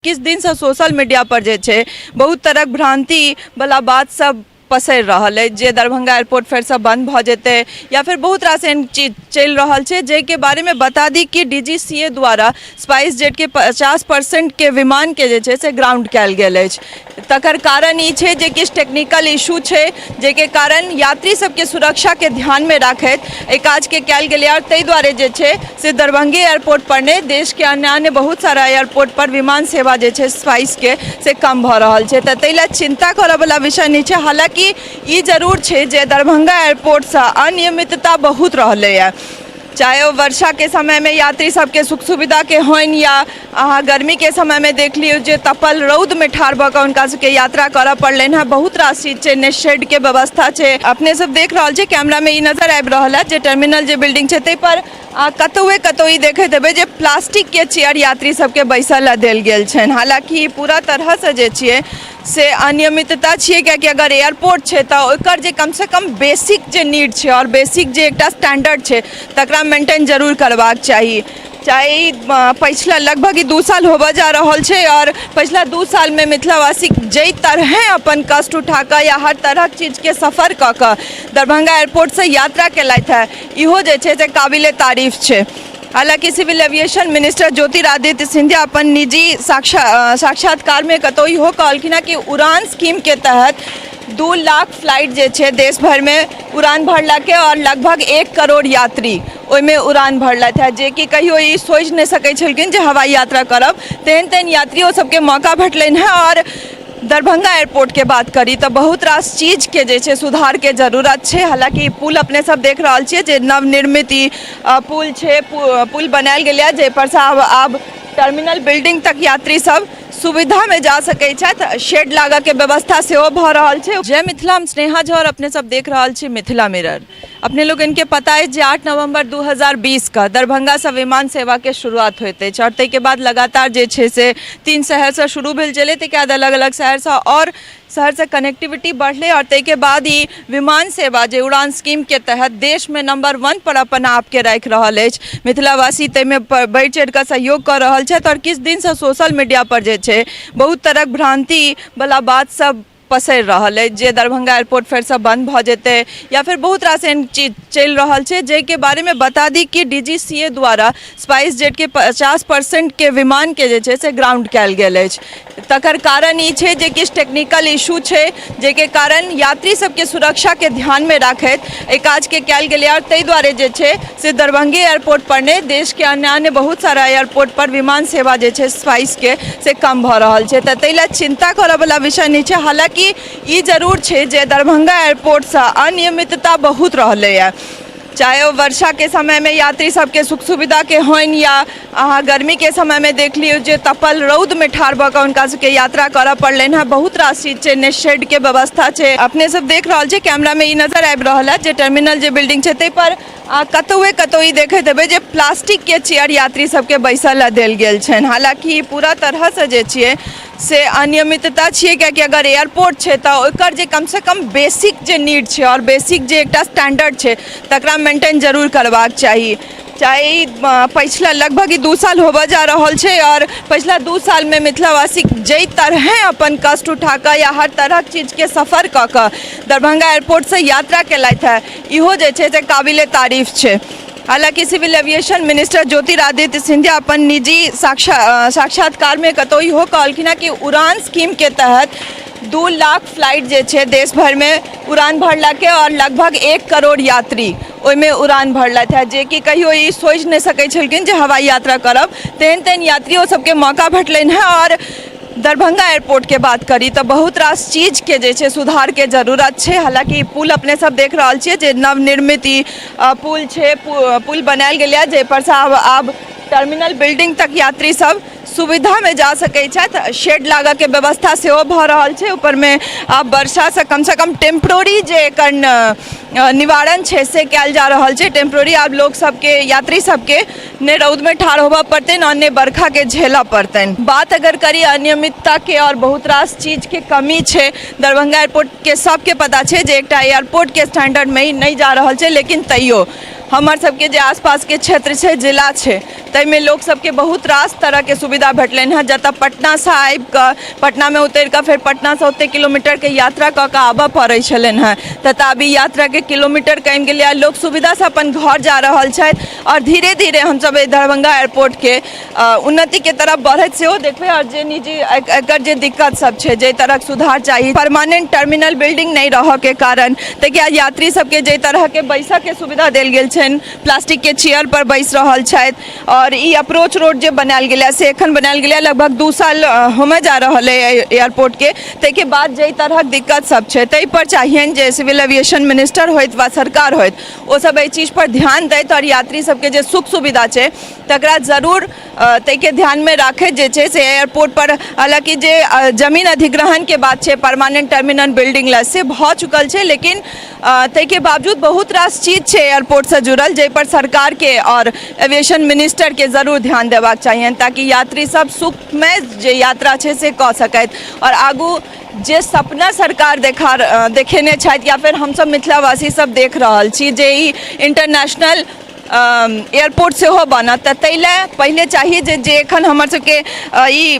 किछु दिनसँ social media पर जे छै बहुत तरहक भ्रान्ति वला बात सब पसरि रहल अछि जे दरभंगा एयरपोर्ट फेरसँ बन्द भऽ जेतै या फेर बहुत रास एहन चीज चलि रहल छै जाहिके बारेमे बता दी कि डी जी सी ए द्वारा स्पाइस जेटके 50%के विमानके जे छै से ग्राउंड कयल गेल अछि। तकर कारण ई छै जे किछु टेक्निकल इशू छै, जाहिके कारण यात्री सबके सुरक्षाके ध्यानमे राखैत एहि काजके कयल गेलै आओर ताहि दुआरे जे छै से दरभंगे एयरपोर्ट पर नहि, देशके अन्य अन्य बहुत सारा एयरपोर्ट पर विमान सेवा जे छै स्पाइसके से कम भऽ रहल छै। तऽ ताहि लए चिन्ता करऽवला विषय नहि छै। हालाँकि ई जरूर छै जे दरभंगा एयरपोर्टसँ अनियमितता बहुत रहलैए, चाहे ओ वर्षाके समयमे यात्री सबके सुख सुविधाके होइन या अहाँ गर्मीके समयमे देख लियौ जे तपल रौदमे ठाढ़ भऽ कऽ हुनका सबके यात्रा करऽ पड़लनि हँ। बहुत रास चीज छै, ने शेडके व्यवस्था छै। अपने सब देख रहल छियै, कैमरामे ई नजर आबि रहल है जे टर्मिनल जे बिल्डिंग छै ताहिपर कतहुए कतहु ई देखैत हेबै जे प्लास्टिकके चेयर यात्री सबके बैसऽ लए देल गेल छनि। हालाँकि ई पूरा तरहसँ जे छियै से अनियमितता छियै, कियाकि अगर एयरपोर्ट छै तऽ ओकर जे कमसँ कम बेसिक जे नीड छै आओर बेसिक जे एकटा स्टैंडर्ड छै तकरा मेंटेन जरूर करबाक चाही। चाहे ई पछिला लगभग ई 2 साल होबऽ जा रहल छै आओर पछिला 2 सालमे मिथिलावासी जाहि तरहे अपन कष्ट उठा कऽ या हर तरहक चीजके सफर कऽ कऽ दरभंगा एयरपोर्टसँ यात्रा केलथि हेँ, इहो जे छै से काबिले तारीफ छै। हालांकि civil aviation minister Jyotiraditya Scindia अपन निजी साक्षात्कारमे कतहु इहो कहलखिन हँ कि उड़ान स्कीमके तहत 2 लाख फ्लाइट जे छै देश भरिमे उड़ान भरलकै आओर लगभग 1 करोड़ यात्री ओहिमे उड़ान भरलथि हँ, जेकि कहियो ई सोचि नहि सकै छलखिन जे हवाई यात्रा करब, तेहन तेहन यात्रियो सबके मौका भेटलनि हँ। आओर दरभंगा एयरपोर्टके बात करी तऽ बहुत रास चीजके जे छै सुधारके जरूरत छै। हालाँकि ई पुल अपने सब देख रहल छियै जे नवनिर्मित ई पुल छै, पुल बनायल गेलैए जाहिपरसँ आब टर्मिनल बिल्डिंग तक यात्री सब सुविधामे जा सकै छथि। शेड लागऽके व्यवस्था सेहो भऽ रहल छै। जय मिथिला, हम स्नेहा झा और अपने सब देख रहल छी मिथिला मिरर। अपने लोगन के पता अछि जे 8 नवंबर 2020 के दरभंगासँ विमान सेवाके शुरुआत होइत अछि आओर ताहिके बाद लगातार जे छै से 3 शहरसँ शुरू भेल छलै, ताहिके बाद अलग अलग शहरसँ आओर शहरसँ कनेक्टिविटी बढ़लै आओर ताहिके बाद ई विमान सेवा जे उड़ान स्कीमके तहत देशमे नंबर 1 पर अपन आपके राखि रहल अछि। मिथिलावासी ताहिमे बढ़ि चढ़ि कऽ सहयोग कऽ रहल छथि आओर किछु दिनसँ सोशल मीडिया पर जे छै बहुत तरहक भ्रान्ति वला बात सब पसरि रहल अछि जे दरभंगा एयरपोर्ट फेरसँ बन्द भऽ जेतै या फेर बहुत रास एहन चीज चलि रहल छै, जाहिके बारेमे बता दी कि डी जी सी ए द्वारा स्पाइस जेटके 50%के विमानके जे छै से ग्राउंड कयल गेल अछि। तकर कारण ई छै जे किछु टेक्निकल इशू छै, जाहिके कारण यात्री सबके सुरक्षाके ध्यानमे राखैत एहि काजके कयल गेलै आओर ताहि दुआरे जे छै से दरभंगे एयरपोर्ट पर नहि, देशके अन्य अन्य बहुत सारा एयरपोर्ट पर विमान सेवा जे छै स्पाइसके से कम भऽ रहल छै। तऽ ताहि लए चिन्ता करऽवला विषय नहि छै। हालाँकि ई जरूर छै जे दरभंगा एयरपोर्टसँ अनियमितता बहुत रहलैए, चाहे ओ वर्षाके समयमे यात्री सबके सुख सुविधाके होइन या अहाँ गर्मीके समयमे देख लियौ जे तपल रौदमे ठाढ़ भऽ कऽ हुनका सबके यात्रा करऽ पड़लनि हँ। बहुत रास चीज छै, ने शेडके व्यवस्था छै। अपने सब देख रहल छियै, कैमरामे ई नजर आबि रहल है जे टर्मिनल जे बिल्डिंग छै ताहिपर कतहुए कतहु ई देखैत हेबै जे प्लास्टिकके चेयर यात्री सबके बैसऽ लए देल गेल छनि। हालाँकि ई पूरा तरहसँ जे छियै से अनियमितता छियै, कियाकि अगर एयरपोर्ट छै तऽ ओकर जे कमसँ कम बेसिक जे नीड छै आओर बेसिक जे एकटा स्टैंडर्ड छै तकरा मेंटेन जरूर करबाक चाही। चाहे ई पछिला लगभग ई 2 साल होबऽ जा रहल छै आओर पछिला 2 सालमे मिथिलावासी जाहि तरहे अपन कष्ट उठा कऽ या हर तरहक चीजके सफर कऽ कऽ दरभंगा एयरपोर्टसँ यात्रा केलथि हँ, इहो जे छै से काबिले तारीफ छै। हालाँकि civil aviation minister Jyotiraditya Scindia अपन निजी साक्षात्कारमे कतहु इहो कहलखिन हँ कि उड़ान स्कीमके तहत 2 लाख फ्लाइट जे छै देश भरिमे उड़ान भरलकै आओर लगभग 1 करोड़ यात्री ओहिमे उड़ान भरलथि हँ, जेकि कहियो ई सोचि नहि सकै छलखिन जे हवाई यात्रा करब, तेहन तेहन यात्रियो सबके मौका भेटलनि हँ। आओर दरभंगा एयरपोर्टके बात करी तऽ बहुत रास चीजके जे छै सुधारके जरूरत छै। हालाँकि ई पुल अपने सब देख रहल छियै जे नवनिर्मित ई पुल छै, पुल बनायल गेलैए जाहिपरसँ आब टर्मिनल बिल्डिंग तक यात्री सब सुविधामे जा सकै छथि। शेड लागऽके व्यवस्था सेहो भऽ रहल छै। ऊपरमे आब वर्षासँ कमसँ कम टेम्प्रोरी जे एकर निवारण छै से कयल जा रहल छै। टेम्प्रोरी आब लोक सबके, यात्री सबके नहि रौदमे ठाढ़ होबऽ पड़तनि आओर नहि बरखाके झेलऽ पड़तनि। बात अगर करी अनियमितताके आओर बहुत रास चीजके कमी छै दरभंगा एयरपोर्टके, सबके पता छै जे एकटा एयरपोर्टके स्टैंडर्डमे ई नहि जा रहल छै, लेकिन तैयो हमर सबके जे आसपासके क्षेत्र छै, जिला छै, ताहिमे लोक सबके बहुत रास तरहके सुविधा भेटलनि हँ। जतऽ पटनासँ आबिकऽ पटनामे उतरिकऽ फेर पटनासँ ओतेक किलोमीटरके यात्रा कऽ कऽ आबऽ पड़ै छलनि हँ, ततऽ अभी यात्राके किलोमीटर कमि गेलै आ लोक सुविधासँ अपन घर जा रहल छथि। आओर धीरे धीरे हमसब एहि दरभंगा एयरपोर्टके उन्नतिके तरफ बढ़ैत सेहो देखबै। आओर जे निजी एकर जे दिक्कत सब छै, जाहि तरहक सुधार चाही, परमानेंट टर्मिनल बिल्डिंग नहि रहऽके कारण, ताहिके बाद यात्री सबके जाहि तरहके बैसऽके सुविधा देल गेल छनि, प्लास्टिकके चेयर पर बैस रहल छथि। आओर ई अप्रोच रोड जे बनायल गेलै से एखन बनायल गेलै, लगभग 2 साल होमय जा रहल अइ एयरपोर्टके, ताहिके बाद जाहि तरहक दिक्कत सब छै ताहि पर चाहियनि जे सिविल एविएशन मिनिस्टर होथि वा सरकार होथि, ओ सब एहि चीज पर ध्यान दैत आओर यात्री सबके जे सुख सुविधा छै तकरा जरूर ताहिके ध्यानमे राखैत जे छै से एयरपोर्ट पर, हालाँकि जे जमीन अधिग्रहणके बात छै परमानेंट टर्मिनल बिल्डिंग लए से भऽ चुकल छै, लेकिन ताहिके बावजूद बहुत रास चीज छै एयरपोर्टसँ जुड़ल जाहिपर सरकारके आओर एविएशन मिनिस्टरके जरूर ध्यान देबाक चाहियनि, ताकि यात्री सब सुखमय जे यात्रा छै से कऽ सकथि। आओर आगू जे सपना सरकार देखेने छथि या फेर हमसब मिथिलावासी सब देख रहल छी जे ई इंटरनेशनल एयरपोर्ट सेहो बनत, तऽ ताहि लए पहिले चाही जे जे एखन हमर सबके ई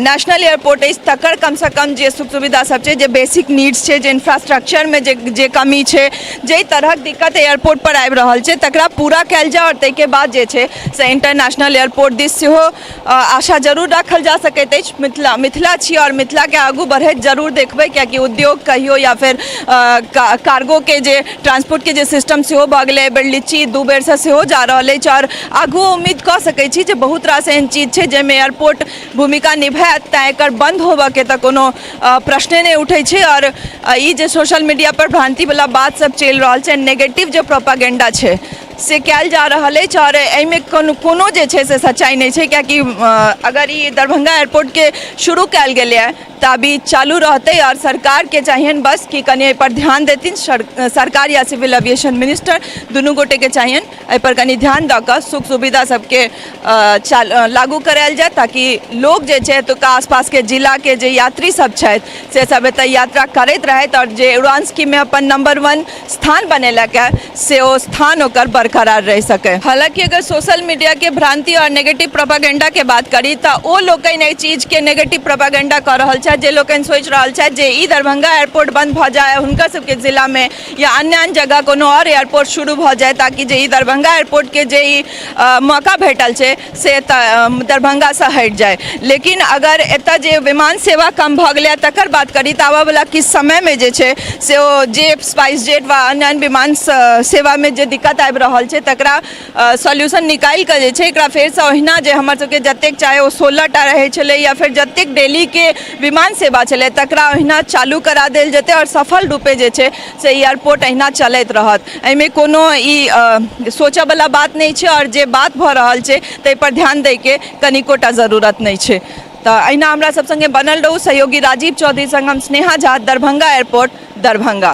नेशनल एयरपोर्ट अछि तकर कमसँ कम जे सुख सुविधा सब छै, जे बेसिक नीड्स छै, जे इन्फ्रास्ट्रक्चरमे जे जे कमी छै, जाहि तरहक दिक्कत एयरपोर्ट पर आबि रहल छै तकरा पूरा कयल जाय। आओर ताहिके बाद जे छै से इंटरनेशनल एयरपोर्ट दिस सेहो आशा जरूर राखल जा सकैत अछि। मिथिला मिथिला छी आओर मिथिलाके आगू बढ़ैत जरूर देखबै, कियाकि उद्योग कहियौ या फेर कार्गोके जे ट्रांसपोर्टके जे सिस्टम सेहो भऽ गेलै। एहि बेर लीची 2 बेरसँ सेहो जा रहल अछि आओर आगू उम्मीद कऽ सकै छी जे बहुत रास एहन चीज छै जाहिमे एयरपोर्ट भूमिका निभायत, तैँ एकर बन्द होबऽके तऽ कोनो प्रश्ने नहि उठै छै। आओर ई जे सोशल मीडियापर भ्रान्तिवला बात सब चलि रहल छै, नेगेटिव जे प्रोपागेंडा छै से कयल जा रहल अछि, आओर एहिमे कोनो कोनो जे छै से सच्चाइ नहि छै, कियाकि अगर ई दरभंगा एयरपोर्टके शुरू कयल गेलैए तऽ अभी चालू रहतै। आओर सरकारके चाहियनि बस कि कनि एहिपर ध्यान देथिन, सरकार या सिविल एविएशन मिनिस्टर दुनू गोटेके चाहियनि एहिपर कनि ध्यान दऽ कऽ सुख सुविधा सबके लागू करायल जाय, ताकि लोक जे छै एतुका आसपासके जिलाके जे यात्री सब छथि से सब एतऽ यात्रा करैत रहथि आओर जे उड़ान स्कीममे अपन नम्बर 1 स्थान बनेलक है से ओ स्थान ओकर बरकरार रहि सकै। हालाँकि अगर सोशल मीडियाके भ्रांति आओर नेगेटिव प्रोपागेंडाके बात करी तऽ ओ लोकनि एहि चीजके नेगेटिव प्रोपागेंडा कऽ रहल छथि, जे लोकनि सोचि रहल छथि जे ई दरभंगा एयरपोर्ट बंद भऽ जाय हुनकर सबके जिलामे या अन्य अन्य जगह कोनो आओर एयरपोर्ट शुरू भऽ जाय, ताकि जे ई दरभंगा एयरपोर्टके जे ई मौका भेटल छै से तऽ दरभंगासँ हटि जाय। लेकिन अगर एतऽ जे विमान सेवा कम भऽ गेलै तकर बात करी तऽ आबऽवला किछु समयमे जे छै से ओ जे स्पाइस जेट वा अन्य अन्य विमान सेवामे जे दिक्कत आबि रहल छै तकरा सॉल्यूशन निकालि कऽ जे छै एकरा फेरसँ ओहिना जे हमर सबके जतेक चाहे ओ 16टा रहै छलै या फेर जतेक डेलीके विमान सेवा छलै तकरा ओहिना चालू करा देल जेतै आओर सफल रूपे जे छै से एयरपोर्ट अहिना चलैत रहत। एहिमे कोनो ई सोचऽवला बात नहि छै आओर जे बात भऽ रहल छै ताहिपर ध्यान दैके कनिकोटा जरूरत नहि छै। तऽ अहिना हमरा सब सङ्गे बनल रहू। सहयोगी राजीव चौधरी सङ्ग हम स्नेहा झा, दरभंगा एयरपोर्ट, दरभंगा।